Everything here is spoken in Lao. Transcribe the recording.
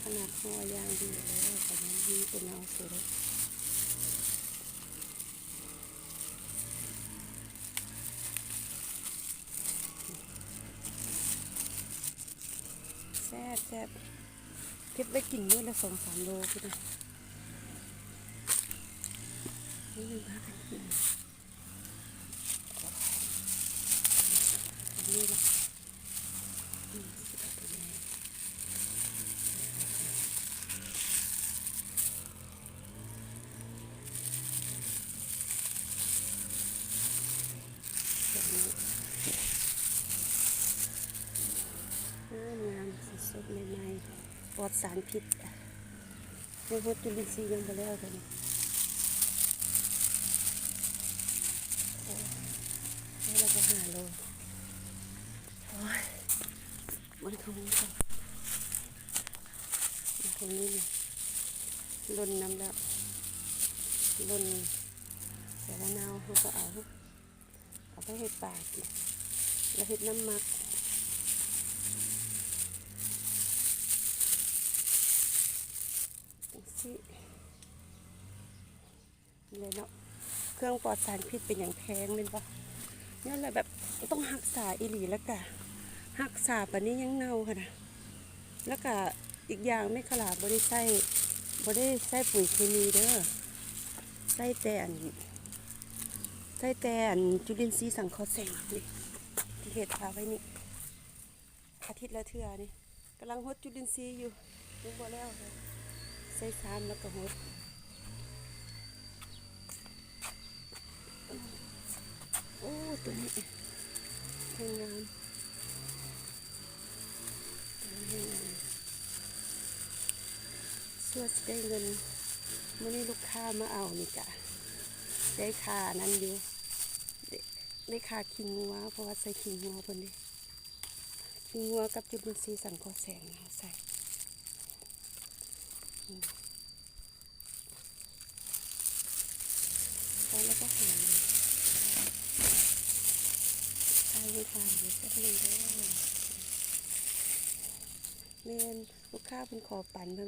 ຂະໜາດຫໍ່ຢ່າງດີເລີຍ ແຕ່ມັນມີແຕ່ເນົ່າເສຍເລີຍ. ແຊບໆ ເກັບໄວ້ກິນມື້ລະສອງສາມໂລພຸ້ນນະ. ນີ້ພາກັນກິນ ນີ້ລະ ອືມ ຊິເອົາຕົວນີ້ ງາມໆ ສົດໆ ໃໝ່ໆ ປອດສານພິດ. ຍັງຫົດຈຸລິນຊີຍັງບໍ່ແລ້ວເທື່ອນີ້. ໂອ້ຍ ໄດ້ລະບໍ່ຫ້າໂລ. ໂອ້ຍ ມັນຄືມັນຄືນີ້ ຫຼົ່ນນຳແລ້ວ ຫຼົ່ນ ແຕ່ວ່າເນົ່າເຮົາກໍເອົາ. ເອົາໄປເຮັດປາກິນ ແລ້ວເຮັດນ້ຳໝັກ ຈັ່ງຊີ້ແຫຼະເນາະ. ເຄື່ອງປອດສານພິດເປັນຫຍັງແພງແມ່ນບໍ່? ຍ້ອນລະແບບຕ້ອງຮັກສາອີ່ຫຼີ ແລ້ວກະຮັກສາປານນີ້ຍັງເນົ່າຫັ້ນນະ. ແລ້ວກະອີກຢ່າງແມ່ຄາລາບໍ່ໄດ້ໃຊ້ ບໍ່ໄດ້ໃຊ້ປຸ໋ຍເຄມີເດີ ໃຊ້ແຕ່ອັນ ໃຊ້ແຕ່ອັນຈຸລິນຊີສັງເຄາະແສງນີ້ ທີ່ເຮັດພາໄວ້ນີ້ ອາທິດລະເທື່ອນີ້. ກຳລັງຫົດຈຸລິນຊີຢູ່ ຍັງບໍ່ແລ້ວ ໃສ່ຊາມແລ້ວກໍຫົດ. ໂອ້ ຕົວນີ້ແຮງງາມ ຕົວນີ້ແຮງງາມ ຊົ່ວຊິໄດ້ເງິນ. ມື້ນີ້ລູກຄ້າມາເອົານີ້ກະໄດ້ຄ່ານັ້ນຢູ່ ໄດ້ ໄດ້ຄ່າຂີ້ງົວ ເພາະວ່າໃສ່ຂີ້ງົວເພິ່ນເດ້. ຂີ້ງົວກັບຈຸລິນຊີສັງເຄາະແສງເຮົາໃສ່ ອືມ ພໍແລ້ວກໍຫາມເລີຍ. ຖ່າຍໃຫ້ຖ່າຍຢູ່ແປັບໜຶ່ງເດີ. ແມ່ນ ລູກຄ້າເພິ່ນຂໍປັນເພິ່ນ